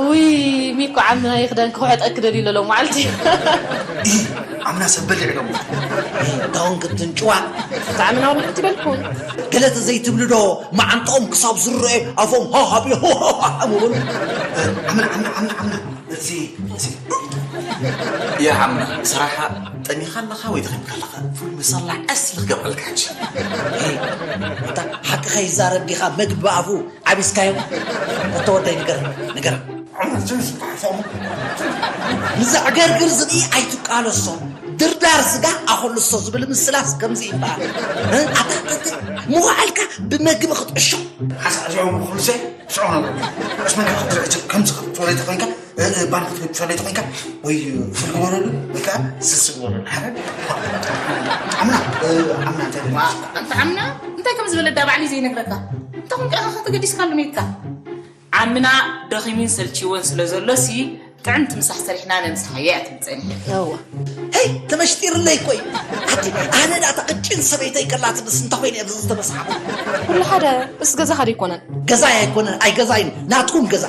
ውይ፣ ሚኮ ዓምና ይኽደን ክውሕጠኪ ደልዩ ኣሎ ሎማዓልቲ። ኣምና ሰብ በሊዕ ዶሞ። እንታውን ክትንጭዋ ብጣዕሚ ናው ንሕቲ በልኩ። ገለ ተዘይትብሉ ዶ? መዓንጥኦም ክሳብ ዝረአ ኣፎም ሃሃቢ ምበሉ። ኣምና ኣምና ኣምና ኣምና እዚ እዚ የዓምና ስራሓ ጠሚኻ ኣለኻ ወይ ተኸምካ ኣለኻ ፉል ምሳላ ዕስ ልክገብረልካ ሕጂ እታ ሓቂ ከይዛረብ ዲኻ መግቢ ኣፉ ዓቢስካዮ? እተወደይ ንገር ንገር ንዘዕገርግር ዝርኢ ኣይትቃለሶ ድርዳር ስጋ ኣኸልሶ ዝብል ምስላስ ከምዚ ይበሃል። ኣታተተ መዋዕልካ ብመግቢ ክትዕሾ ሓሳብ ዚኦም ኩሉሰ ስዑ ነበር ስመንካ ክትርዕጭ ከምዚ ክትፈለይ ተኾይንካ ባንክ ትፈለይ ተኾይንካ ወይ ፍል ግበረሉ ወይ ከዓ ስስ ግበረሉ ሓደ ኣምና ኣምና እንታይ ኣንተ ዓምና እንታይ ከም ዝበለ ዳ ባዕሊ ዘይነግረካ እንተ ቁንጫኻ ከተገዲስካሉ ሜትካ ዓምና ደኺሙን ሰልችዎን ስለ ዘሎ ሲ ጥዕምቲ ምሳሕ ሰሪሕና ነምስሓዮ እያ ትብል ጸኒሓ። እዋ ሄይ ተመሽጢርለይ እኮ እዩ። ኣቲ ኣነ ዳታ ቅጭን ሰበይተይ ከላትንስ እንተ ኮይነ እየ ብዚ ዝተመስሓኹ። ኩሉ ሓደ እስ ገዛኻ ዶ ኣይኮነን? ገዛይ ኣይኮነን ኣይገዛይን ናትኩም ገዛ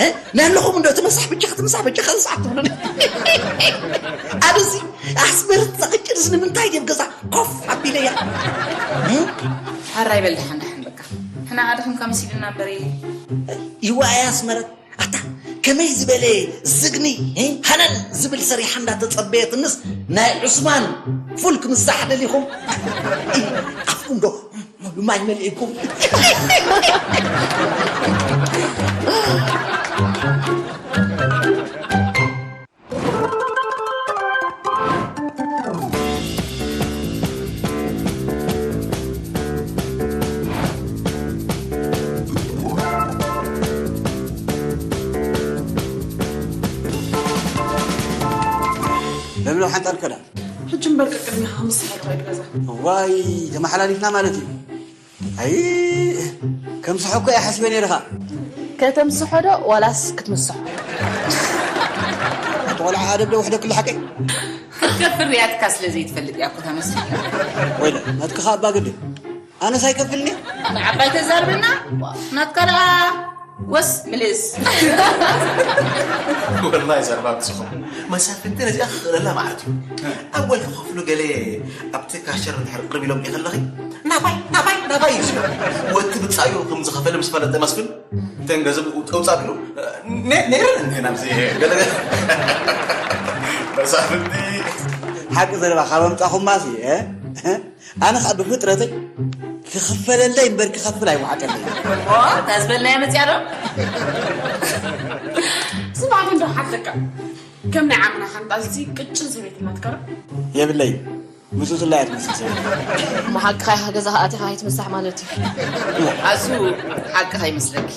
እ? ናይ ኣለኹም እንዶ እቲ መሳሕ ብጃ እቲ መሳሕ ብጃ ከዚ ሰዓት ትብሉኒ። ኣነዚ ኣስመርት ቅጭንስ ንምንታይ ድዮም ገዛ ኮፍ ኣቢለያ? ሓራይ በል ደሓን ደሓን በቃ ሕና ዓድኹም ካብ መሲልና እምበር ይዋኣያ ኣስመረት ኣታ ከመይ ዝበለ ዝግኒ ሃነን ዝብል ሰሪሓ እንዳተጸበየትንስ ናይ ዑስማን ፉል ክምሳሕ ደሊኹም ኣፍኩም ዶ ማይ መሊእኩም ለምለም ሓንጣል ከዳ ሕጂ እምበር ቅድሚኻ ምስ ሓለዋ ይገዛ ዋይ ተመሓላሊፍና ማለት እዩ ኣይ ከም ስሖ እኮ እየ ሓሲበ ነይርኻ ከተምስሖ ዶ ዋላስ ክትምስሖ ኣቲ ቆልዓ ኣደብ ዶ ውሕደ ክሉ ሓቀይ ክትከፍር ርያትካ ስለ ዘይትፈልጥ እያ እኮ ተመስል ወይለ ናትክኻ ኣባ ግዲ ኣነስ ኣይከፍልኒ ንዓባይ ተዛርብና ናትካ ደኣ ወስ ምልስ ወላሂ ዘርባ ብዝኾ መሳፍንቲ ነዚኣ ክኽእለላ ማለት እዩ ኣወል ክኸፍሉ ገለ ኣብቲ ካሸር እንድሕር ቅርብ ኢሎም ከለኺ ናባይ ናባይ ናባይ እዩ ዝብል ወቲ ብጻዩ ከም ዝኸፈለ ምስ ፈለጠ መስፍን እተን ገንዘብ ውፃ ቢሉ ነይረን እንተ ናብዚ ገለ መሳፍንቲ ሓቂ ዘረባ ካብ ኣምፃኹማ ሲ ኣነ ከዓ ብፍጥረተይ ክኽፈለለይ እምበር ክኸፍል ኣይወዓቀለይ እሞ እታ ዝበልናያ መፅያ ዶ ስማዕቲ እንዶ ሓተካ ከም ናይ ዓምና ሓንጣልሲ ቅጭን ሰበይትና ትከረ የብለይ ምስኡ ዝላያት መስል ሰበይቲ እሞ ሓቅኻ ኢኻ ገዛ ከኣቲኻ ኣይትምሳሕ ማለት እዩ ኣሱ ሓቅኻ ይመስለኪ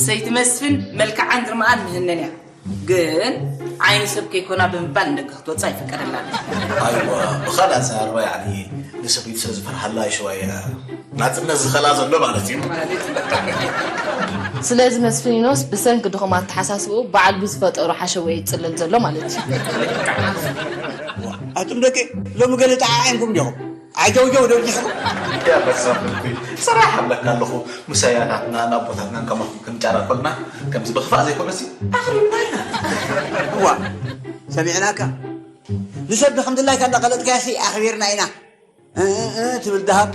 ሰይቲ መስፍን መልክዓን ግርምኣን ምህነን እያ ግን ዓይኒ ሰብ ከይኮና ብምባል ንደገ ክትወፅእ ኣይፍቀደላን። ኣይዋ ብኻልእ ኣዘራርባ ያዕኒ ንሰበይቱ ስለ ዝፈርሃላ ይሸዋ እያ ናፅነት ዝኸልኣ ዘሎ ማለት እዩ። ስለዚ መስፍኒኖስ ብሰንኪ ድኹም ኣተሓሳስብኡ ባዕሉ ብዝፈጠሮ ሓሸውየ ይፅለል ዘሎ ማለት እዩ። ኣቱም ደቂ ሎሚ ገለ ጠዓዒምኩም ዲኹም? ዓጀውጀው ዶ ዚሕኩም? ያ መሳፍንቲ ሰራሕ ኣለካ ኣለኹ ምስ ኣያታትናን ኣቦታትናን ከማኹም ክንጫረር ከልና ከምዚ ብኽፋእ ዘይኮነሲ ኣኽሪምና ኢና። እዋ ሰሚዕናካ ንሰብ ብከም ድላይካ እንዳቀለጥካሲ ኣኽቢርና ኢና ትብል ድሃብ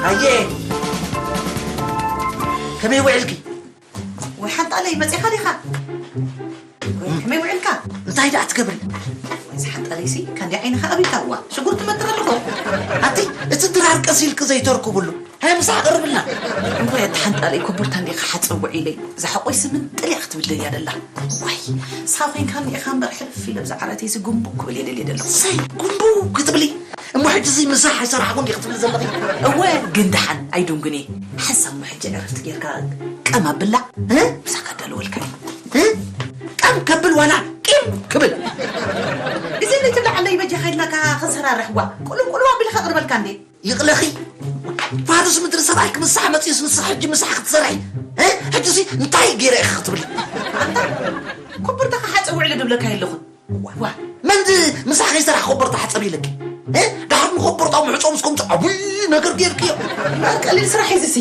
ኣየ ከመይ ውዕልኪ? ወይ ሓንጣለይ መፂኻ ዲኻ? ዳት ገብሪ። እዚ ሓንጣለይሲ ካንዲ ዓይንኻ ኣቢልካ እዋ ሽጉርቲ መጥር ኣለኹ። ኣቲ እቲ ድራር ቀሲልክ ዘይተርኩብሉ ሃይ ምሳሕ ቅርብልና። እንኳ ኣቲ ሓንጣለይ ኮቦርታ እንዲኻ ሓፀውዕ ኢለይ ዝሓቆይ ስምን ጥልያ ክትብል ደልያ ደላ። ዋይ ሳብ ኮይንካ እኒኢኻ እምበር ሕልፍ ኢለ ብዛ ዓራተይሲ ጉንቡ ክብል እየ ደልየ ደለኹ። ሰይ ጉንቡ ክትብሊ እሞ ሕጂ እዚ ምሳሕ ኣይሰራሕኩን ዲኺ ክትብሊ ዘለኺ? እወ ግን ደሓን ኣይዱንግን እየ። ሓንሳብ እሞ ሕጂ ዕረፍቲ ጌርካ ቀም ኣብላ እ? ምሳካ ዳለወልካ እየ። እ? ቀም ከብል ዋላ ቂም ክብል። እዚ ንትብላ ዓለይ በጃኻ ኢልናካ ክንሰራርሕ ዋ ቁልም ቁልም ኣቢልካ ቅርበልካ እንዴ? ይቕለኺ ፋርስ ምድሪ ሰብኣይ ክምሳሕ መፂኡስ ንስኻ ሕጂ ምሳሕ ክትሰርሒ እ? ሕጂሲ እንታይ ገይረ ኢኺ ክትብሊ? ኣንታ ኮበርታኻ ሓፀብ ውዕለ ድብለካ የለኹን። ዋ መን ድ ምሳሕ ከይሰራሕ ኮበርታ ሓፀብ ኢለኪ እ? ድሓር ንኮበርታው ምሕፆ ምስ ከምቲ ዓብይ ነገር ገይርክዮ። እምበር ቀሊል ስራሕ እዩ ዝሲ።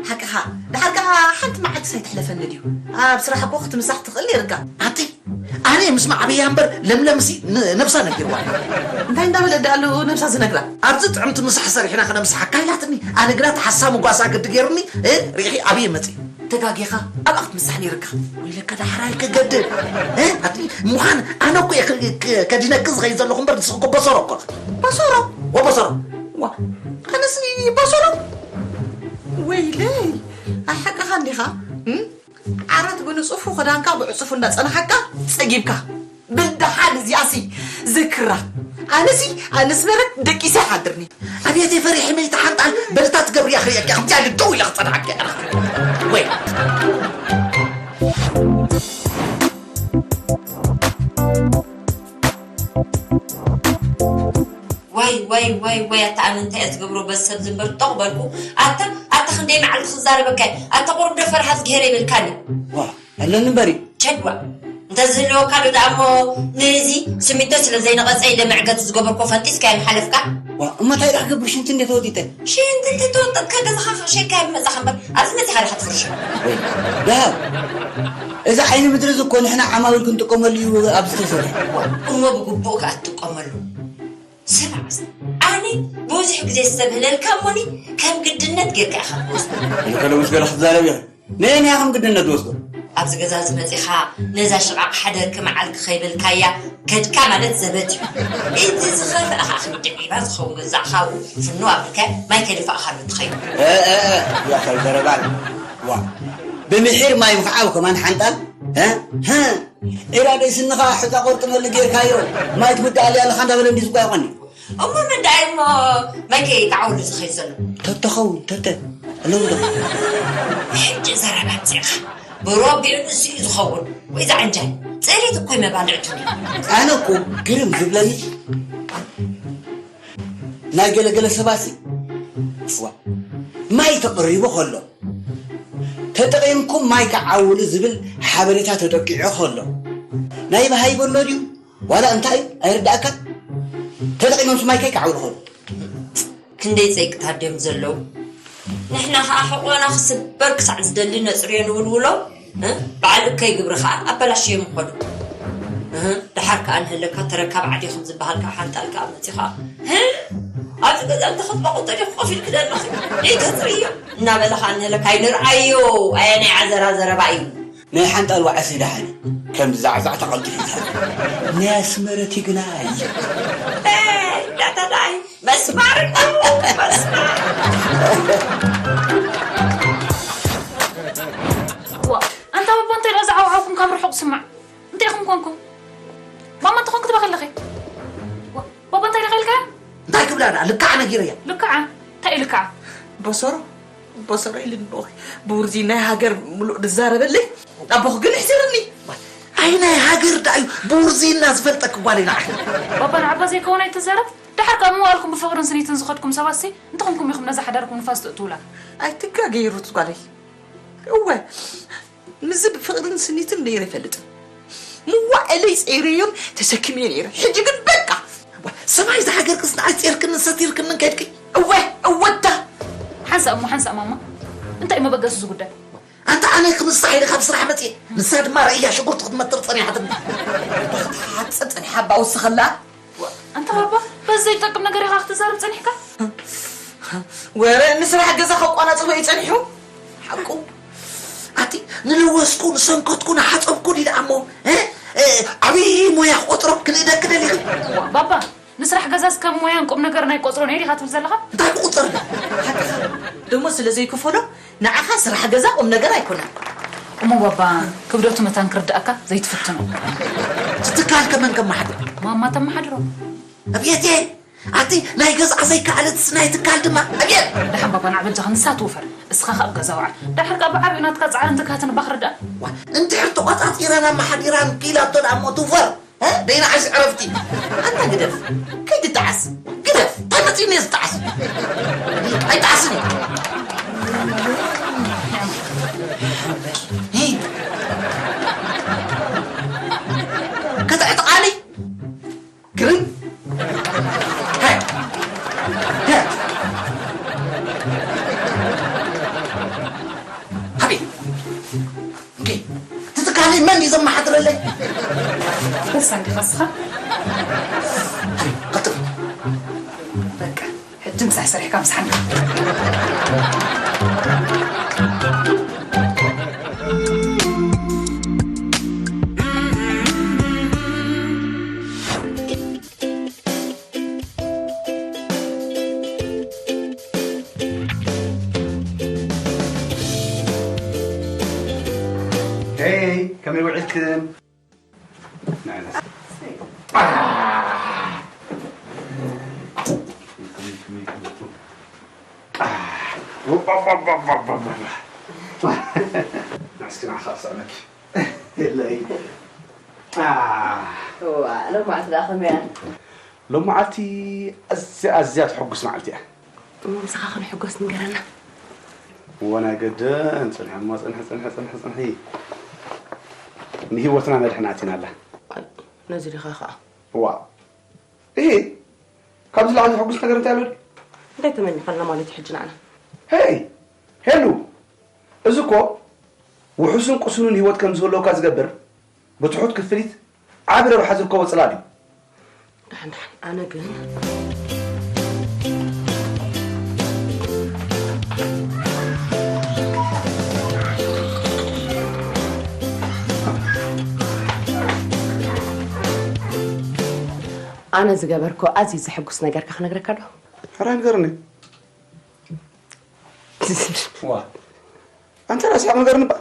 ሓቅኻ ድሓር ከዓ ሓንቲ መዓልቲ ሳይትሕለፈኒ ድዩ? ኣብ ስራሕ እኮ ክትምሳሕ ትኽእል ነይርካ። ኣቲ ኣነ ምስ ማዕበያ እምበር ለምለምሲ ን- ነብሳ ነጊርዋ። እንታይ እንዳበለ ዳሉ ነብሳ ዝነግራ? ኣብዚ ጥዕምቲ ምሳሕ ሰሪሕና ከነምስሓካ ኢላትኒ። ኣነ ግና ተሓሳ ምጓሳ ግዲ ገይሩኒ እ? ርኢኺ ኣብየ መፅእ። ተጋጊኻ ኣብኣ ክትምሳሕ ነይርካ። ወይለካ ዳሕራይ ክገድል እ? ኣቲ ምዃን ኣነ እኮ እየ ክ- ክ- ከዲነኪ ዝኸይድ ዘለኹ እምበር ንስኺ እኮ በሰሮ እኮ። በሰሮ? ወበሰሮ። ዋ ኣነስ በሰሮ? ወይለይ ኣይ ሓቅኻ እንዲኻ እም? ዓራት ብንጹፉ ክዳንካ ብዕጹፉ እንዳጸናሓካ ጸጊብካ ብልደሓን እዚኣሲ ዝክራ ኣነሲ ኣነስ መረት ደቂሰ ሓድርኒ። ኣብያተይ ፈሪሐ መይተ ሓንጣል በልታ ትገብርያ ክርእየኪ ከምዚኣ ኢሉ ደው ኢለ ክጸንሓኪ ወይ ወይ ወይ ወይ ወይ ኣታ ኣነ እንታይ እየ ዝገብሮ በዚ ሰብ ዝንበር ጦቕ በልኩ። ኣታ ኣታ ክንደይ መዓልቲ ክዛረበካ እየ። ኣታ ቁሩብ ዶ ፈርሃ ዝግሄር ይብልካኒ። ዋ ኣለኒ እምበሪ። ቸድዋ እንተዝህልወካ ዶ ደኣ እሞ ነዚ ስሚንቶ ስለ ዘይነቐጸ ኢለ መዕገቲ ዝገበርኮ ፈንጢስካዮ ምሓለፍካ። ዋ እሞ እንታይ ደኣ ክገብር ሽንቲ እንዴ ተወጢጠ። ሽንቲ እንተተወጠጥካ ገዛኻ ክሸካ እየ ዝመጻኻ እምበር ኣብዚ መጺኻ ዲኻ ትፍርሾ። ወይ ደሃብ እዚ ዓይኒ ምድሪ እዚ እኮ ንሕና ዓማዊል ክንጥቀመሉ እዩ ኣብዚ ተሰርሑ። እሞ ብግቡእ ከኣ ትጥቀመሉ። ስማዕ ኣነ ብዙሕ ግዜ ዝተብህለልካ እሞኒ ከም ግድነት ጌርካ ኢኻ ትወስዶ። ኢልካ ሎምስ ገለ ክትዛረብ ኢኻ። ነየን እያ ከም ግድነት ትወስዶ? ኣብዚ ገዛ እዚ መጺኻ ነዛ ሽቓቕ ሓደርኪ መዓልኪ ከይበልካያ ከድካ ማለት ዘበት እዩ። እቲ ዝኸፍአ ኸዓ ክንዲ ዒባ ዝኸውን ገዛእኻ ኣብኡ ፍንው ኣቢልካ ማይ ከይደፋእኻሉ ትኸይድ። እያ ከይደረባል ዋ ብምሒር ማይ ምኽዓብ ከማን ሓንጣል ዒራ ደይ ስንኻ ሕፃ ቆርጥመሉ ጌርካዮ ማይ ትውድኣሉ ኣለኻ እንዳበለ እንዲ ዝጓ ይኾኒ። እሞ መን ደኣ እሞ መን ከ ተዓውሉ ዝኸይድ ዘሎ? ተተኸውን ተተ ኣለዉ ዶ? ሕጂ ዘረባ ኣምጺእኻ ብረቢዑ ንሱ እዩ ዝኸውን። ወይ ዝዓንጃል ጽሬት እኮ መባልዕቱ። ኣነ እኮ ግርም ዝብለኒ ናይ ገለገለ ሰባሲ ዋ ማይ ተቕሪቡ ከሎ ተጠቒምኩም ማይ ክዓውሉ ዝብል ሓበሬታ ተጠቂዑ ከሎ ናይ በሃይ በሎ ድዩ ዋላ እንታይ ኣይርዳእካ ተጠቒሞም ስማይ ከይ ክዓውሉ ከሎ ክንደይ ጸይቅታት ድዮም ዘለዉ ንሕና ኸዓ ሕቆና ክስበር ክሳዕ ዝደሊ ነጽርዮ ንውልውሎ በዓል እከይ ግብሪ ኸዓ ኣበላሽዮም ይኸዱ ደሓር ከኣ ንህለካ ተረካብ ዓዲ ከም ዝበሃል ከዓ ሓንጣል ከዓ መጺኻ ኣብዚ ገዛ እንተ ክትመቑ ተዲኹ ኮፍ ኢልኪ ደለኺ ደይ ተጽርዮ እናበለ ኸዓ ንህለካ ኣይንርኣዮ ኣየ ናይ ዓዘራ ዘረባ እዩ ናይ ሓንጣል ዋዕሲ ደሓን ከም ዛዕዛዕ ተቐልጢፉ ናይ ኣስመረቲ ግናይ ዳታ ዳይ መስማር መስማር ኣንታ ባባ እንታይ ደኣ ዝዓውዓውኩም ካብ ርሑቕ ስማዕ እንታይ ኢኹም ኮንኩም ማማ እንተኾንኩ ትበኸለኺ ባባ እንታይ ደኸልካ እንታይ ክብላ ደኣ ልክዓ ነጊረያ ልክዓ እንታይ ልክዓ በሰሮ በሰሮ ኢልኒ ብኡኺ ብውርዚ ናይ ሃገር ምሉእ ድዛረበለይ ኣቦኺ ግን ኣሕሲርኒ ኣይ ናይ ሃገር ደኣ እዩ ብውርዝይና ዝፈልጠኪ ጓል ኢና ኣኺ ባባ ንዓባ ዘይከውን ኣይትዛረብ ደሓር ካብ ምዋልኩም ብፍቕርን ስኒትን ዝኸድኩም ሰባትሲ እንተኾንኩም ኢኹም ነዛ ሓዳርኩም ንፋስ ትእትውላ ኣይትጋገይ ሩት ጓለይ እወ ምስዚ ብፍቕርን ስኒትን ነይረ ኣይፈልጥን ምዋእለይ ጸይረዮም ተሰኪመዮ ነይረ ሕጂ ግን በቃ ሰማይ ዝሃገርክስ ንዓይ ጼርክንን ሰቲርክንን ከድኪ እወ እወታ ሓንሳእ እሞ ሓንሳእ ማማ እንታይ እዩ መበገሱ እዚ ጉዳይ ኣንታ ኣነ ክምስታ ኢለ ካብ ስራሕ መፅየ ንሳ ድማ ርእያ ሽጉርቲ ክትመትር ፀኒሓትኒ ሓፅር ፀኒሓ ኣባ ውስኸላ ኣንታ ባባ በዚ ዘይጠቅም ነገር ኢኻ ክትዛረብ ፀኒሕካ ወረ ንስራሕ ገዛ ከቋናፅቦ እዩ ፀኒሑ ሓቁ ኣቲ ንለወስኩ ንሰንከትኩ ንሓፀብኩ ዲዳ እሞ ዓብዪ ሞያ ክቆፅሮ ክንእደኪ ደሊኺ? ባባ፣ ንስራሕ ገዛስ ከም ሞያን ቁም ነገርን ኣይቆፅሮን እየ ዲኻ ትብል ዘለኻ? እንታይ ክቁፀር ዶ? ሓቅኻ። ደሞ ስለ ዘይክፈሎ ንዓኻ ስራሕ ገዛ ቁም ነገር ኣይኮነን። እሞ ባባ፣ ክብደቱ መታን ክርድኣካ ዘይትፍትኖ። እቲ ትካል ከመን ከመሓድሮ? ማማ ተመሓድሮ። ኣብየቴ፣ ኣቲ ናይ ገዝኣ ዘይከኣለት ናይ ትካል ድማ ኣብየት። ደሓን ባባ፣ ንዓ በጃኻ ንሳ ትውፈር፣ እስኻ ከኣ ኣብ ገዛ ውዓል። ደሓር ከኣ ብዓቢኡ ናትካ ጻዕርን ትግሃትን እባ ክርዳእ። ዋ፣ እንድሕር ተቖጻጺራን ኣመሓዲራን ክኢላቶ ደኣ እሞ ትውፈር። እ? ደይንዓሽ ዕረፍቲ። ኣንታ ግደፍ። ከይትጠዓስ። ግደፍ። እንታይ መጺኡኒ እየ ዝጠዓስ? ኣይጠዓስን እዩ። ሂ። ከተዕጥቓኒ? ግርም። ሄ። ሄ። ሃቢ። እንዴ፣ ትትካለይ መን እዩ ዘመሓድረለይ? በሳ እንዲኻ እስኻ? ሃቢ፣ ቀጥል። በቃ፣ ሕጂ ምሳሕ ሰሪሕካ ምሳሕ እንዲኻ። ሄይ፣ ከመይ ውዒልክን? ንዓና። ናስኪ ንዓኻ ክስዕመኪ። የለይ። ዋ፣ ሎማዕቲ ደኣ ከመይ እያ? ሎማዓልቲ ኣዝያ፣ ኣዝያ ተሐጉስ መዓልቲ እያ። እሞ ምሳኻ ክንሕጎስ ንገረና። እወ፣ ናይ ገደን ጽንሒ እሞ፣ ጽንሒ፣ ጽንሒ፣ ጽንሒ፣ ጽንሒ። ንህይወትና መድሕን ኣቲና ኣላ። ነዚ ዲኻ ኸኣ? እዋ። እሂ፣ ካብዚ ላዕሊ ዘሐጉስ ነገር እንታይ ኣሎ ድዩ? እንታይ ተመኒኻልና ማለት እዩ ሕጂ ንዓና? ሄይ፣ ሄሉ፣ እዚ እኮ ውሑስን ቅሱንን ህይወት ከም ዝህልወካ ዝገብር ብትሑት ክፍሊት ዓቢ ረብሓ ዝርከቦ ጽላል እዩ። ደሓን፣ ደሓን፣ ኣነ ግን ኣነ ዝገበርኮ ኣዝዩ ዘሐጉስ ነገርካ ክነግረካ ዶ? ሕራይ ንገርኒ። ዋ። ኣንተ ራስኻ ነገር ንባ።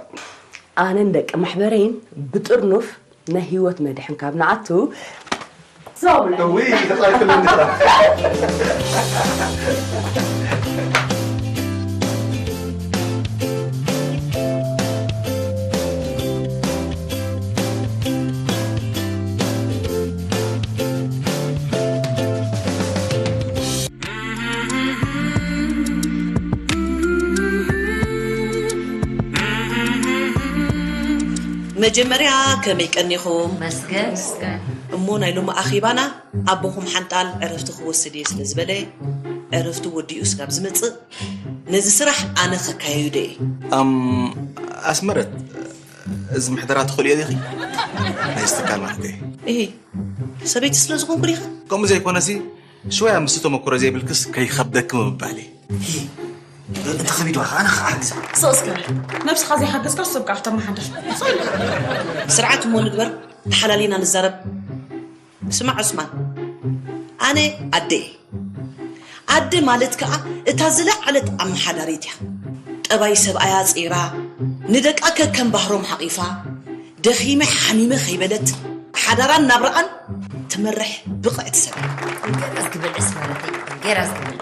ኣነን ደቂ ማሕበረይን ብጥርኑፍ ናይ ህይወት መድሕን ካብ ንኣቱ፣ ዞብለ። እውይ፣ ተጻሪፍሉ እንዲኻ። መጀመርያ ከመይ ቀኒኹም? መስገን። እሞ ናይ ሎሚ ኣኼባና ኣቦኹም ሓንጣል ዕረፍቲ ክወስድ እየ ስለ ዝበለ፣ ዕረፍቱ ወዲኡ ስጋብ ዝመጽእ ነዚ ስራሕ ኣነ ከካየዶ እየ። ኣም፣ ኣስመረት፣ እዚ ምሕደራ ትኽእልዮ ዲኺ? ናይዚ ትካል ማለት እየ። እሂ፣ ሰበይቲ ስለ ዝኾንኩ ዲኻ? ከምኡ ዘይኮነሲ፣ ሽወያ ምስቲ ተመክሮ ዘይብልክስ ከይኸብደኪ ምባል እዩ። እንተ ኸቢድዋ ኸዓ ኣነ ክሓግዛ። ስቕ እስከ በል። ነብስኻ ዘይሓገዝካስ ሰብ ከኣ ክተመሓድር። ስርዓት እሞ ንግበር፣ ተሓላሊና ንዛረብ። ስማዕ ዑስማን፣ ኣነ ኣደ እየ። ኣደ ማለት ከኣ እታ ዝለዓለት ኣመሓዳሪት እያ። ጠባይ ሰብኣያ ጸይራ፣ ንደቃ ከከም ባህሮም ሓቒፋ፣ ደኺመ ሓሚመ ከይበለት ሓዳራን ናብራኣን ትመርሕ ብቕዕቲ ሰብ። እንገራስ ክብል ዕስመረተይ፣ እንገራስ ክብል።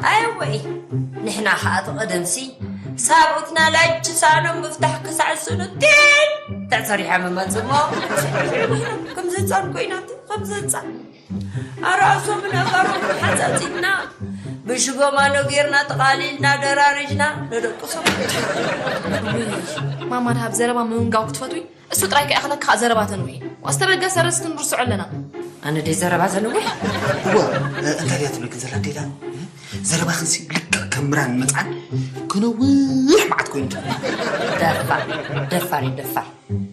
ኣየወይ፣ ንሕና ኸኣ እቲ ቀደምሲ ሳብኡትና ላጅ ሳእኖም ምፍታሕ ክሳዕ ስኑ ቲን ተሰሪሖም ይመጹ እሞ፣ ከምዚ ህጻን ኮይና፣ ከምዚ ህጻን ኣራእሶም ነገሮም ሓጻጺብና፣ ብሽጎማኖ ጌርና፣ ጠቓሊልና፣ ደራሪጅና፣ ነደቅሶም። ውይ፣ ማማ ደሃብ ዘረባ ምምንጋው ክትፈትዊ? እሱ ጥራይ ከይኣኽለካ ዘረባ ተንውሒ። ዋስ ተበገሰ ርስትን ርስዑ ኣለና። ኣነ ደይ ዘረባ ዘንውሕ? እወ፣ እ፣ እንታይ ድያ ትብለክን ዘላ ዴላ? እ? ዘረባኽንሲ ልክዕ ከም ምራን መጽዓን ክነውሕ መዓት ኮይኑ ትብል። ደፋር፣ ደፋር እዩ፣ ደፋር።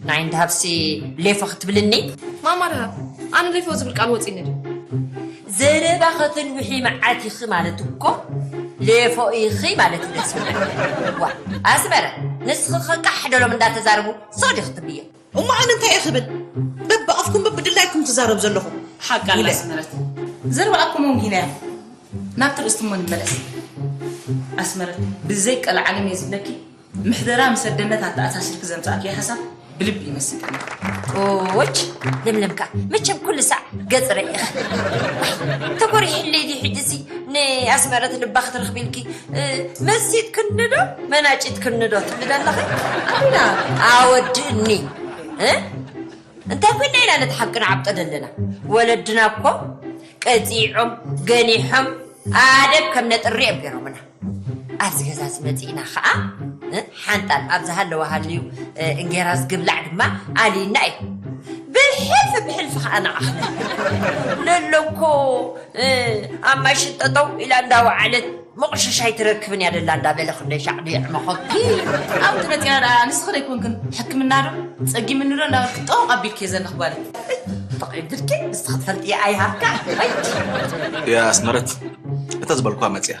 ንዓይ እንድሃብሲ ሌፎ ክትብልኒ? ማማ ደሃብ፣ ኣነ ሌፎ ዝብል ቃል ወጺኒ ድዩ? ዘረባ ከተንውሒ መዓት ኢኺ ማለት እኮ ሌፎ ኢኺ ማለት እዩ ደስ ዝብል። ዋ፣ ኣስመረ፣ ንስኺ ከቃሕ ደሎም እንዳተዛረቡ ሶዲ ክትብልዮ። እሞ ኣነ እንታይ እየ ክብል? በብኣፍኩም በብድላይኩም ትዛረብ ዘለኹም። ሓቂ ኣላ ኢለ። ኣስመረት። ዘረባኣኩም እውን ጊና እያ። ናብቲ ርእስቲ እሞ ንመለስ። ኣስመረት፣ ብዘይ ቀልዓለም እየ ዝብለኪ፣ ምሕደራ ምስ ኣደነት ኣተኣሳሲርኪ ዘምጻእኪ ሓሳብ ብልቢ ይመስገን። ኦች፣ ለምለም ከኣ መቸም ኩሉ ሳዕ ገጽ ርእኻ። ተኮሪሕለይ ድዩ ሕጂሲ ንኣስመረት ልባ ክትረኽቢ ኢልኪ፣ እ፣ መሲጥክኒ ዶ መናጭትክኒ ዶ ትብሊ ዘለኺ? ኢና ኣወድእኒ፣ እ? እንታይ ኮይና ኢና ነቲ ሓቂ ንዓብጦ ዘለና? ወለድና እኮ ቀጺዖም፣ ገኒሖም፣ ኣደብ ከም ነጥሪ እዮም ገይሮምና። ኣብዚ ገዛ እዚ መጺእና ኸኣ፣ እ፣ ሓንጣል ኣብ ዝሃለወ ሃልዩ፣ እ፣ እንጌራ ዝግብላዕ ድማ ኣልዩና እዩ። ብሕልፊ ብሕልፊ ኸኣ ንዓኽነ። ለሎ እኮ፣ እ፣ ኣብ ማይ ሽጠጠው ኢላ እንዳወዓለት መቑሸሽ ኣይትረክብን እያ ደላ እንዳበለ ክንደይ ሻዕ ድየዕመኸኪ። ኣብቲ መጺና ደኣ ንስኺ ዶ ኣይኮንክን ሕክምና ዶ ጸጊምኒ ዶ እንዳበልኪ ጠወቕ ኣቢልኪ ዘለኺ ጓለይ። ፈቒድልኪ ንስኺ ትፈልጥዮ ኣይሃብካ። ኣይ። ያ ኣስመረት፣ እታ ዝበልኳ መጺኣ።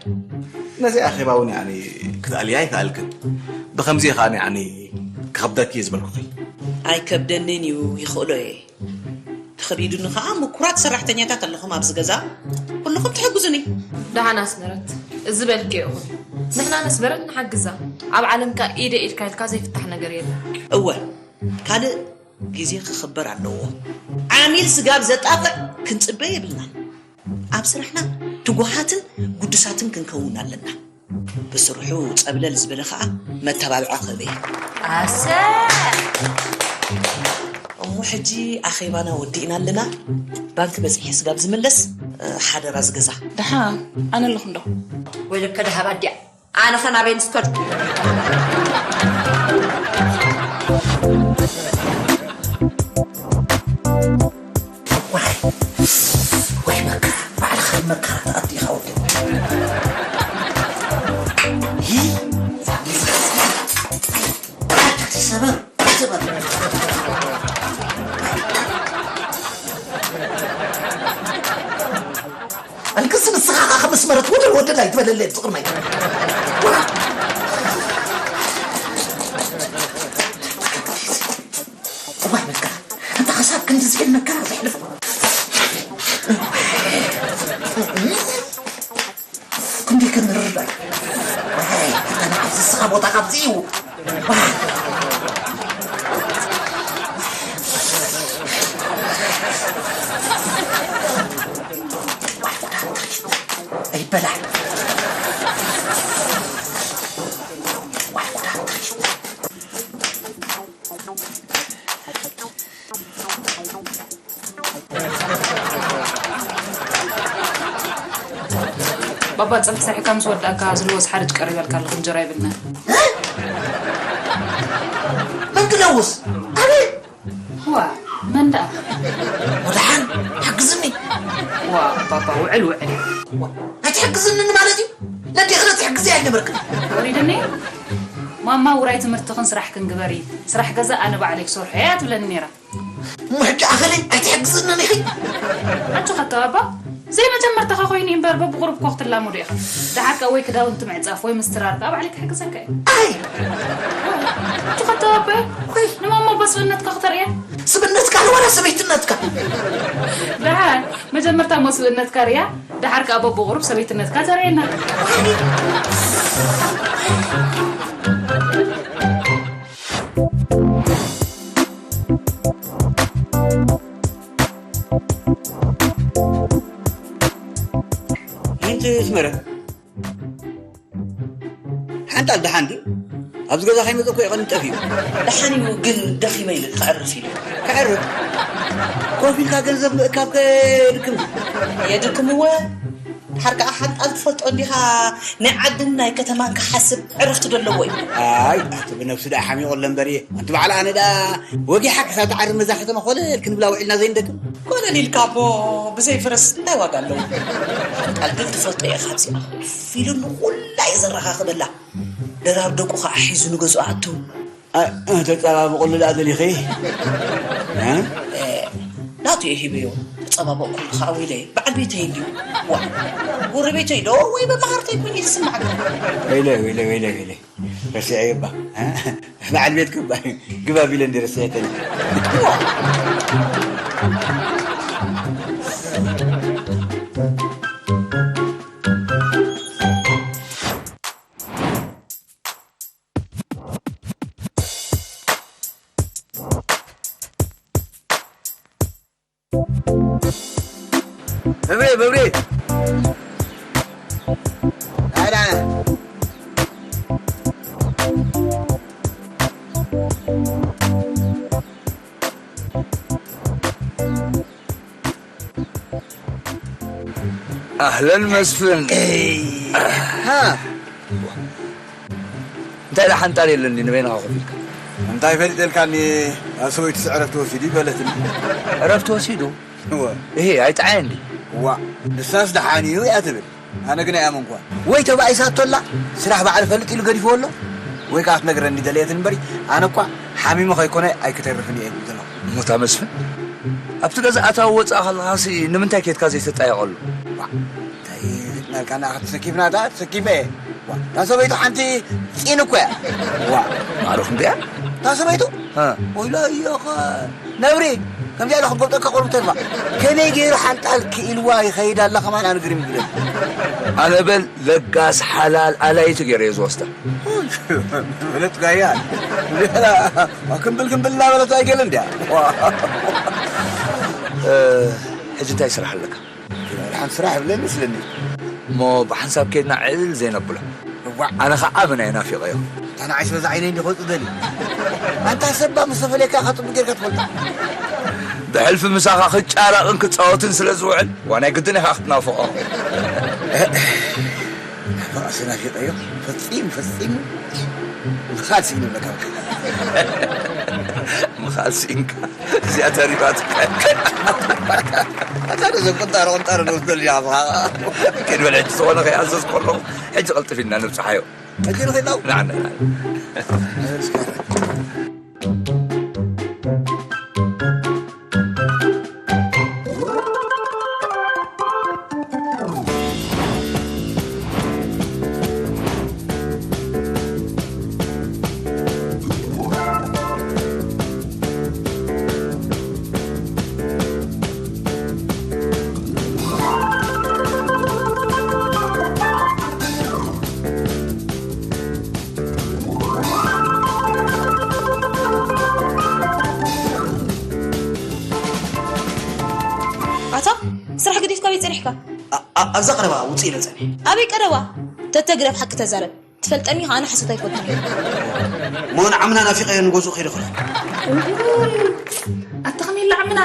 ነዚ ኣኼባ እውን ያኒ ክትኣልያ ኣይከኣልክን። ብኸምዚ ከኣ ያኒ ክኸብደኪ እዩ ዝበልኩኺ። ኣይከብደንን እዩ፣ ይኽእሎ እየ። ተኸቢዱኒ ኸዓ ምኩራት ሰራሕተኛታት ኣለኹም ኣብዚ ገዛ፣ ኩልኹም ትሕግዙኒ። ደሓን ኣስመረት፣ እዚ በልክዮ ይኹን። ንሕና ነስመረት ንሓግዛ። ኣብ ዓለምካ ኢደ ኢድካ ኢልካ ዘይፍታሕ ነገር የለን። እወ፣ ካልእ ግዜ ክኽበር ኣለዎ። ዓሚል ስጋብ ዘጣፍእ ክንጽበ የብልናን። ኣብ ስራሕና ትጉሃትን ግዱሳትን ክንከውን ኣለና። ብስርሑ ጸብለል ዝበለ ኸኣ መተባብዒ ክህብ እየ። ኣሰ! እሞ ሕጂ ኣኼባና ወዲእና ኣለና። ባንክ በጺሐ ስጋብ ዝምለስ፣ እ፣ ሓደራ ዝገዛ። ደሓን፣ ኣነ ኣለኹ እንዶ። ወይለከ ደሃብ ኣዲኣ፣ ኣነ ኸ ናበይ ንስከድ? ዋይ፣ ወይ መከራ፣ ባዕልኻ መከራ ትኣቱ ኢኻ ወዲ። ሂ፣ ሰበር፣ ሰበር። ኣልቅስ ንስኻ ኸኣ ምስ መረት ወደል ወደል ኣይትበለለይ፣ ብዝቕርመይ። እዋይ መከራ፣ ኣንታ ክሳብ ክንድዚ ኢል መከራ ዘሕልፍ። ክንደይ ከም ንርዳእ። ዋይ፣ ኣታ ንዓይ ዝስኻ ቦታ ካብዚ እዩ። ዋይ። ኣይበላዕ። ዋይ፣ ጉዳት። ባባ፣ ጸብሒ ሰሪሕካ ምስ ወዳእካ ዝልወስ ሓርጭ ቀሪበልካ ኣለኹ፣ እንጀራ የብልናን። መን ክለውስ? ኣበይ? ዋ፣ መን ደኣ? ወድሓን፣ ሓግዝኒ። ዋ፣ ባባ፣ ውዕል፣ ውዕል። ዋ፣ ኣይትሕግዝኒ ማለት እዩ? ነዴኺ ዶ ትሕግዝያ ኣይነበርክን? ወሪድኒ? ማማ፣ ውራይ ትምህርትኽን ስራሕክን ግበሪ፣ ስራሕ ገዛ ኣነ ባዕለይ ክሰርሖ እየ ትብለኒ ነይራ። እሞ ሕጂ ኣኸለይ ኣይትሕግዝንን ኢኺ? ኣጆኻ ኣታ ባባ፣ ዘይመጀመርታኻ ኮይኑ እምበር በብቑሩብ እኮ ክትላመዶ ኢኻ። ደሓር ከኣ ወይ ክዳውንቲ ምዕጻፍ ወይ ምስትራር ከኣ ባዕለይ ክሕግዘካ እየ። ኣይ! ኣጆኻ ኣታ ባባ፣ ወይ! ንማማ እባ ስብእነትካ ክተርእያ። ስብእነትካ ዋላ ሰበይትነትካ? ደሓር መጀመርታ እሞ ስብእነትካ ርእያ፣ ደሓር ከኣ በብቑሩብ ሰበይትነትካ ተርእየና። ምንቲ ኣስመረ? ሓንጣል ደሓን ድዩ? ኣብዚ ገዛ ከይመጸ እኮ እዩ ቀንዩ ጠፊኡ። ደሓን እዩ፣ ግን ደኺመ ኢሉ ከዕርፍ ኢሉ። ከዕርፍ? ኮፍ ኢልካ ገንዘብ ምእካብ ከ የድክም ድዩ? የድክምዎ። ድሓር ከኣ ሓንጣል ትፈልጦ እንዲኻ፣ ናይ ዓድን ናይ ከተማን ክሓስብ ዕረፍቲ ዶ ኣለዎ እዩ? ኣይ፣ ኣቲ ብነብሱ ደኣ ሓሚቑ ኣሎ እምበር እየ። ኣንቲ በዓል ኣነ ደኣ ወጊሓ ክሳብ ትዓርፍ ነዛ ከተማ ኮለል ክንብላ ውዒልና ዘይንደክም። ኮለል ኢልካ እሞ ብዘይ ፈረስ እንታይ ዋጋ ኣለዎ? ሓንጣል ግን ትፈልጦ ኢኻ፣ ካብዚኣ ኮፍ ኢሉ ንኹላ እዩ ዘረኻኽበላ። ደራር ደቁ ኸኣ ሒዙ ንገዝኡ ኣቱ። እ፣ እ፣ ተጸባብቑሉ ደኣ ደሊኺ? እ? እ፣ ናቱ እየ ሂበዮ። ተጸባበቕኩሉ ኸዓ ወይለየ። በዓል ቤተይ እንድዩ። ዋ፣ ጎረቤተይ ዶ ወይ መማኽርተይ ኮይኑ እዩ ዝስማዕ። ወይለይ፣ ወይለይ፣ ወይለይ፣ ወይለይ። ረሲዐዮ እባ። በዓል ቤትኪ እባ። ግባ ቢለ እንዲ ረሲዐተኒ። መብሬ፣ መብሬ። ና፣ ና፣ ና። ኣህለን መስፍን። እይ። ሃ። እንታይ ደኣ ሓንጣል የለኒ ንበይንኻ ኮፍ ኢልካ። እንታይ ፈሊጠልካኒ፣ ኣብ ሰበይቱ ዕረፍቲ ወሲዱ ይበለትኒ። ዕረፍቲ ወሲዱ? እወ። እሄ፣ ኣይጠዓየን ድዩ? ዋእ፣ ንሳስ ደሓን እዩ እያ ትብል። ኣነ ግን ኣይኣመንኩዋን። ወይ ተባኢሳቶ ኣላ፣ ስራሕ ባዕሉ ፈልጥ ኢሉ ገዲፍዎ ኣሎ፣ ወይ ከኣ ክትነግረኒ ደለየትን እምበሪ፣ ኣነ እኳ ሓሚመ ከይኮነ ኣይክተርፍን እየ እብል ዘለኹ። እሞ እታ መስፍን፣ ኣብቲ ገዛ ኣታዊ ወጻኢ ከለኻሲ ንምንታይ ኬድካ ዘይተጣየቐሉ? ዋእ፣ እንታይ ናልካ ንኣኻ ተሰኪፍና፣ እታ ተሰኪፈ እየ። ዋ፣ እታ ሰበይቱ ሓንቲ ጺን እኮ እያ። ዋ። ማዕረ ክንደይ እያ? እታ ሰበይቱ? እ። ወይሎ እዮኸ። ነብሪ፣ ከምዚኣ ኢለ ክገልጠካ ቁሩብ ተልባ። ከመይ ገይሩ ሓንጣል ክኢልዋ ይኸይድ ኣላ ከማን ኣነ ግርም ይብለኒ። ኣነ በል ለጋስ ሓላል ኣላይቲ ገይረ እየ ዝወስዳ። ፍለጥ ጋያ። ክምብል ክምብል እናበለት ኣይገለ እንድያ። እ፣ ሕጂ እንታይ ስራሕ ኣለካ? ሓንቲ ስራሕ ይብለኒ ይመስለኒ። እሞ ብሓንሳብ ኬድና ዕልል ዘይነብሎ። እዋእ። ኣነ ኸዓ ብናይ ናፊቐዮ። እታ ንዓይስ በዛ ዓይነይ እንዲ ክወጽእ ደልዩ። ኣንታ ሰባ ምስ ተፈለየካ ኢኻ ጽቡቕ ጌርካ ትፈልጦ። ብሕልፊ ምሳኻ ክጫረቕን ክጻወትን ስለ ዝውዕል፣ ዋ ናይ ግድን ኢኻ ክትናፍቖ። ናፈቓሲ ናፊቐዮ። ፈጺሙ፣ ፈጺሙ። ምኻድ ስኢኑ ኣለካ። ምኻድ ስኢንካ። እዚኣ ተሪፋትካ። ኣታ ነዞም ቁንጣሮ ቁንጣሮ ንወስደሉ ኢና ብኻ። ከይድ በል ሕጂ ዝኾነ ከይኣዘዝ ከሎ፣ ሕጂ ቅልጥፍ ኢልና ንብጽሓዮ። ሕጂ ንኺድ ናው? ንዓ፣ ንዓ። ኣታ ስራሕ ገዲፍካ ኣበይ ጸኒሕካ? ኣ-፣ ኣ-፣ ኣብዛ ቀረባ ውጽእ ኢለ ጸኒሐ። ኣበይ ቀረባ? ተተግረፍ ሓቂ ተዛረብ። ትፈልጠኒ ኢኻ፣ ኣነ ሓሶት ኣይፈቱን እየ። እሞ ንዓምና ናፊቐዮ ንገዝኡ ከይደ ከለኹ። ኣታ ከመይ ኢላ ዓምና?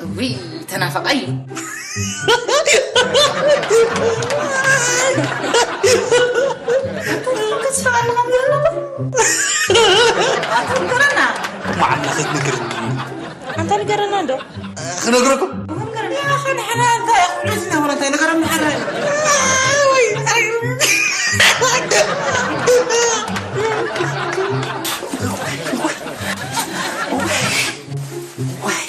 እውይ፣ ተናፋቓይ እዩ። ኣታ ንገረና። እሞ ዓምና ከይትነግረኒ። ኣንታ ንገረና እንዶ። ክነግረኩም? ንገረና። ንሕና እንታይ ኣቑሑት ኢና ወላ እንታይ ነገረና ሓራይ። ዋይ።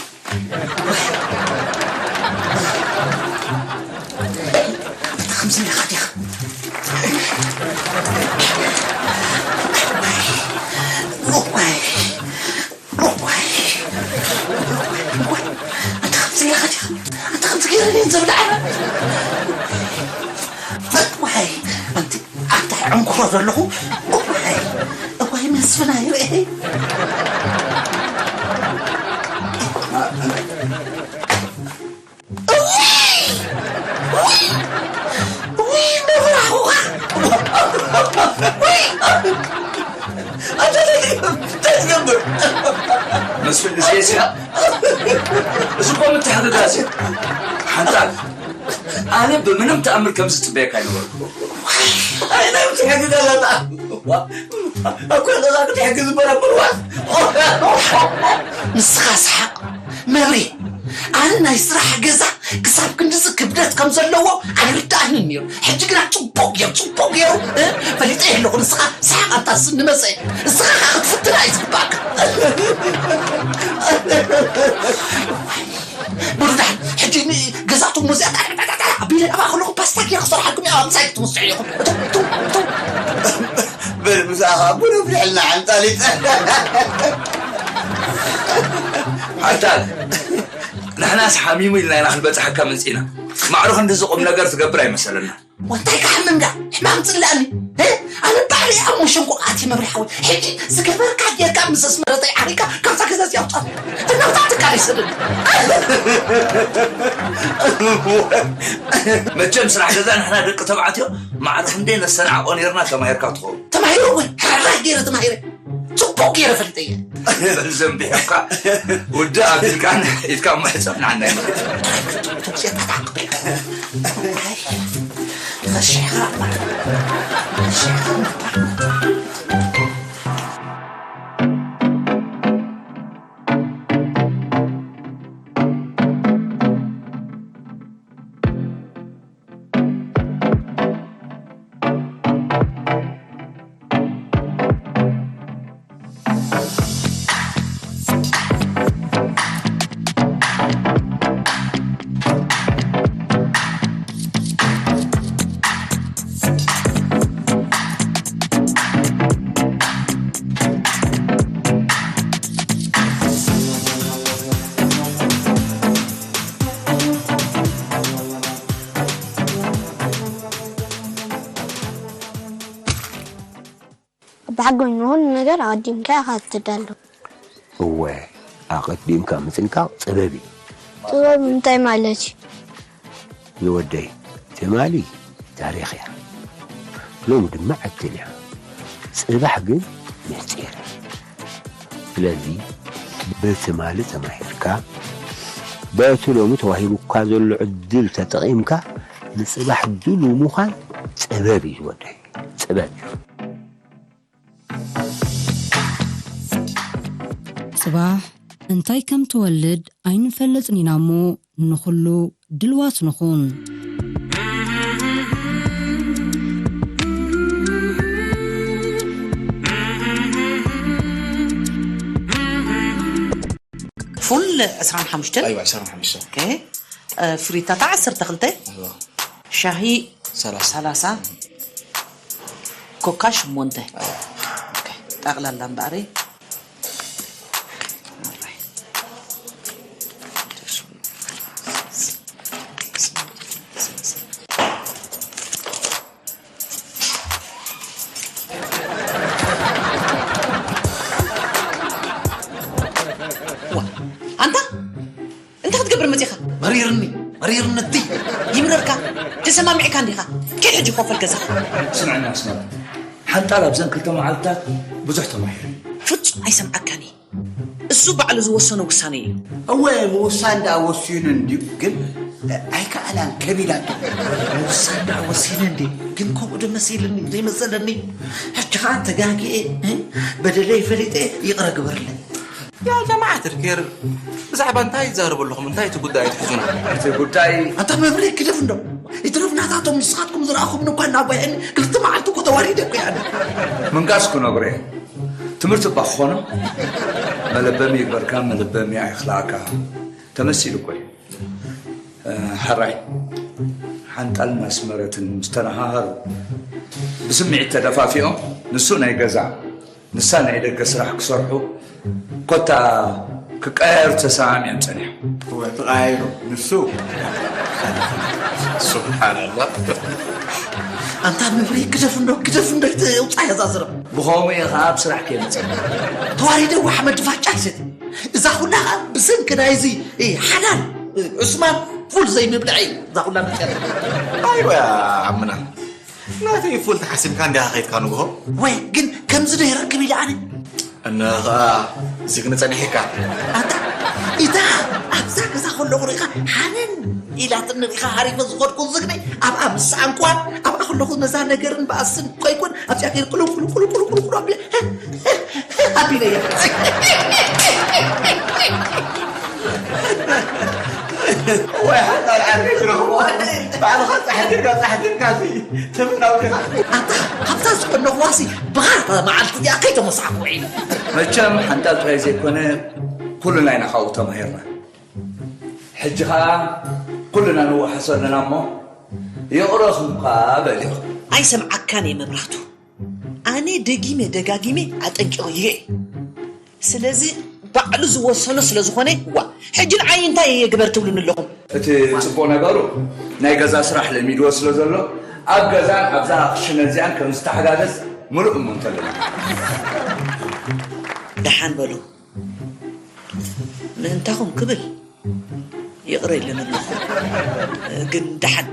ከምዚ ኢልካ ዲኻ? ዋይ። ዋይ። ኣታ ከምዚ ኢልካ ዲኻ? ኣታ ከምዚ ገይሩ እየ ዘብልዓና። ዋይ። ኣንቲ ኣታ ዕንኩሮ ዘለኹ። ዋይ። እዋይ መስፍን ኣይርኤ። ውይ፣ መፍራሕኹኻ። ውይ። ኣንተ እንታይ ትገብር? መስፍን፣ እዚ የስያ። እዚ እኮ ምትሕግጋዝ እዩ። ሓንታ፣ ኣነ ብምንም ተኣምር ከምዚ ጽበየካ ኣይነበርኩ። ኣይ፣ ናይ ምትሕግጋዝ ኣላ። ዋ፣ ኣብ ኩሉ ገዛ ክትሕግዝ እምበር ኣብ ምርዋት። ንስኻ ሰሓቕ። መብሬ፣ ኣነ ናይ ስራሕ ገዛ ክሳብ ክንድዚ ክብደት ከም ዘለዎ ኣይርድኣንን ነይሩ። ሕጂ ግና ጽቡቕ ገይሩ፣ ጽቡቕ ገይሩ፣ እ፣ ፈሊጠ ኣለኹ። ንስኻ ሰሓቕ ኣታ ስኒ መጸ። ንስኻ ኸኣ ክትፍትና እዩ ዝግባእካ። ብሩዳን ሕጂ ንገዛእቶም ሙዚያ ጣዕጣዕጣዕጣዕ ኣቢለ ኣብኣ ከለኹ ፓስታ ጌረ ክሰርሓልኩም እየ። ኣብ ምሳይ ክትምስሑ ኢኹም። እቶም እቶም እቶም በል ምሳኻ ቡን ኣፍልሐልና ሓንጣሊጥ። ሓንጣል፣ ንሕናስ ሓሚሙ ኢልና ኢና ክንበጽሓካ መጺእና። ማዕረ ክንድዚ ቁም ነገር ትገብር ኣይመሰለና። ወንታይ ክሓምም ዳ ሕማም ጽላእኒ። ኣነ ባዕለይ ኣብ መሸንቆ ኣትየ መብርሒ ሓወይ። ሕጂ ዝገበርካ ጌርካ ምስ ኣስመረተይ ዓሪካ ካብዛ ገዛ እዚኣ ኣውጻኒ። እናውጻእትካ ይሰደኒ። መቸም ስራሕ ገዛ ንሕና ደቂ ተባዕትዮ ማዕረ ክንደይ ነስተናዕቆ ነይርና ተማሂርካ ትኸውን። ተማሂረ እወ፣ ሕራይ ገይረ ተማሂረ። ጽቡቕ ገይረ ፈሊጠ እየ። በል ዘንቢሖምካ ውድእ ኣቢልካ ኢድካ እሞ ሕጸብ ንዓና ይመ ብሓጎኝ ንኹሉ ነገር ኣቐዲምካ ኢኻ ትዳሎ። እወ፣ ኣቐዲምካ ምጥንቃቕ ጥበብ እዩ። ጥበብ እንታይ ማለት እዩ? ዝወደይ፣ ትማሊ ታሪኽ እያ፣ ሎሚ ድማ ዕድል እያ። ጽባሕ ግን ምስጢር እዩ። ስለዚ ብትማሊ ተማሂርካ፣ በቲ ሎሚ ተዋሂቡካ ዘሎ ዕድል ተጠቒምካ ንጽባሕ ድሉው ምዃን ጥበብ እዩ ዝወደይ። ጥበብ እዩ። ጽባሕ እንታይ ከም ትወልድ ኣይንፈልጥን ኢና እሞ ንኹሉ ድልዋት ንኹን። ፉል ዕስራን ሓሙሽተን ኣይዋ ዕስራን ሓሙሽተን ኦኬ። እ፣ ፍሪታታ ዓሰርተ ክልተ ኣይዋ ሻሂ ሰላሳ ሰላሳ ኮካ ሽሞንተ ኦኬ። ጠቕላላ እምበኣረይ ዋ ኣንታ እንታይ ክትገብር መጺኻ? መሪርኒ መሪርኒ እትይ ይምረርካ። ተሰማሚዕካ እንዲኻ። ኪድ ሕጂ ኮፈል ገዛኻ። ስምዕኒ ኣስመራ፣ ሓንጣል ኣብዘን ክልተ መዓልትታት ብዙሕ ተማሂሩ እዩ። ፍጹም ኣይሰምዓካን እየ። እሱ ባዕሉ ዝወሰኖ ውሳነ እዩ። እወ ምውሳን ደኣ ወሲኑ እንድዩ ግን ኣይከኣላን ከቢዳቶ። ምውሳን ደኣ ወሲነ እንድየ ግን ከምኡ ዶ መሲልኒ ዘይመሰለኒ። ሕጂ ኸኣ ተጋግየ በደለይ ፈሊጠ ይቕረ ግበርለይ። يا جماعة الخير ብዛዕባ እንታይ ትዛረቡ ኣለኹም? እንታይ እቲ ጉዳይ ትሕዙና? እቲ ጉዳይ ኣንታ መብሬ ግደፍ እንዶ ይትረፍ ናታቶም ንስኻትኩም ዝረኣኹምኒ እኳ እናጓየኒ ክልተ መዓልቲ እኮ ተዋሪደ እኮ እየ ኣነ። ምንጋስ ክነግሮ እየ። ትምህርቲ እባ ክኾኖ መለበሚ ይግበርካ መለበሚ ኣይኽልኣካ ተመሲሉ እኮ እዩ። ሕራይ ሓንጣልን ኣስመረትን ምስ ተነሃሃሩ ብስምዒት ተደፋፊኦም ንሱ ናይ ገዛ ንሳ ናይ ደገ ስራሕ ክሰርሑ ኮታ ክቀያየሩ ተሰማሚዖም ጸኒሖም። እወ ተቐያይሩ ንሱ ስብሓንላ ኣንታ መብሪ ግደፍ እንዶ ግደፍ እንዶ ይውፃእ እዛ ዝረብ ብኸምኡ እየ ከዓ ኣብ ስራሕ ከየምፅእ ተዋሪደ ወሓመድ ድፋጫ ይሰት እዛ ኩላ ከዓ ብሰንኪ ናይዚ ሓላል ዑስማን ፉል ዘይምብልዐይ እዛ ኩላ መፅያ ኣይወ ዓምና ናተይ ፉል ተሓሲምካ እንዲኻ ከይድካ ንግሆ? ወይ ግን ከምዚ ዶ ይረክብ ኢለ ኣነ። እነ ኸኣ እዚ ግን ጸኒሕካ። ኣታ ኢታ ኣብዛ ገዛ ከለኹ ርኢኻ ሓንን ኢላትኒ ርኢኻ ሃሪፈ ዝኸድኩ ዝግነይ ኣብኣ ምስ ሰኣንኩዋ ኣብኣ ከለኹ ነዛ ነገርን በኣስን ኮይኩን ኣብዚኣ ገይር ቁሉም ቁሉም ቁሉም ቁሉም ቁሉም ቁሉም ኣቢለ ኣቢለያ። ወይ ሓንጣል ዓርከይ ትረኽቦ ባዕልኻ ጻሕቲርካ ጻሕቲርካ ትምናው ዲኻ ኣታ ካብታ ዝቀነኹዋሲ ብኻልታ መዓልቲ እዚኣ ከይተመሳዕኩ ውዒለ መቸም ሓንጣል ጥራይ ዘይኮነ ኩልና ኢና ካብኡ ተማሂርና ሕጂ ኸኣ ኩልና ንወሓሶ ኣለና እሞ፣ ይቕረኹምካ በል ኢኹም። ኣይሰምዓካን እየ መብራህቱ። ኣነ ደጊመ ደጋጊመ ኣጠንቂቐዮ እየ። ስለዚ ባዕሉ ዝወሰኖ ስለ ዝኾነ፣ ዋ፣ ሕጂ ንዓይ እንታይ እየ ግበር ትብሉኒ ኣለኹም? እቲ ጽቡቕ ነገሩ፣ ናይ ገዛ ስራሕ ለሚድዎ ስለ ዘሎ፣ ኣብ ገዛን ኣብዛ ክሽነን እዚኣን ከም ዝተሓጋገዝ ምሉእ እምንቶ ኣለኒ። ደሓን በሉ። ምእንታኹም ክብል ይቕረ ኢለን ኣለኹ። ግን ደሓን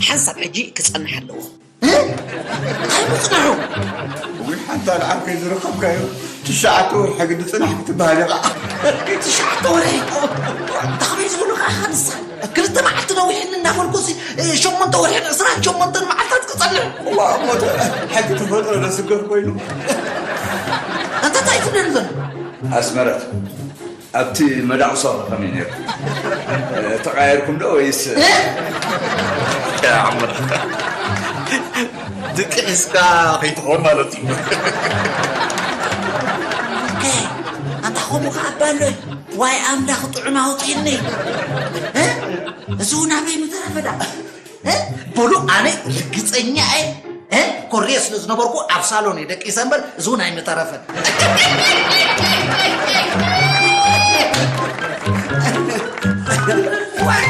ሓንሳብ ሕጂ ክጸንሕ ኣለዎ። እ? እንታይ ምጽንሑ? እውይ፣ ሓንቲ ኣልዓል ከይዝረኸብካዮ፣ ትሽዓተ ወርሒ ግዲ ጽናሕ ክትበሃል ኢኻ። ትሽዓተ ወርሒ? እንታይ ከመይ ዝበሉ ከዓ ንሳ? ክልተ መዓልቲ ነዊሕኒ እናበልኩ ሲ፣ ሸሞንተ ወርሒ ዕስራን ሸሞንተን መዓልታት ክጸንሕ። እዋ፣ እሞ ተ-፣ ሕጊ ተፈጥሮ ደስገር ኮይኑ። ኣንታ እንታይ ትብለኒ ዘሎ? ኣስመረት፣ ኣብቲ መዳቕሶ ከመይ ነይሩ? ተቓየርኩም ዶ ወይስ? እ? ዓምር። ድቂ ሒዝካ ከይትኾን ማለት እዩ። ኦኬ፣ ኣንታ ከምኡ ከኣ ኣባ ኣሎ። ዋይ ኣምላኽ ጥዑም ኣውጺእኒ። እ? እዚ እውን ኣበይ ምተረፈ ደኣ? እ? በሉ፣ ኣነ ርግጸኛ እየ። እ? ኮርየ ስለ ዝነበርኩ ኣብ ሳሎን እየ ደቂሰ እምበር፣ እዚ እውን ኣይምተረፈን። ዋይ!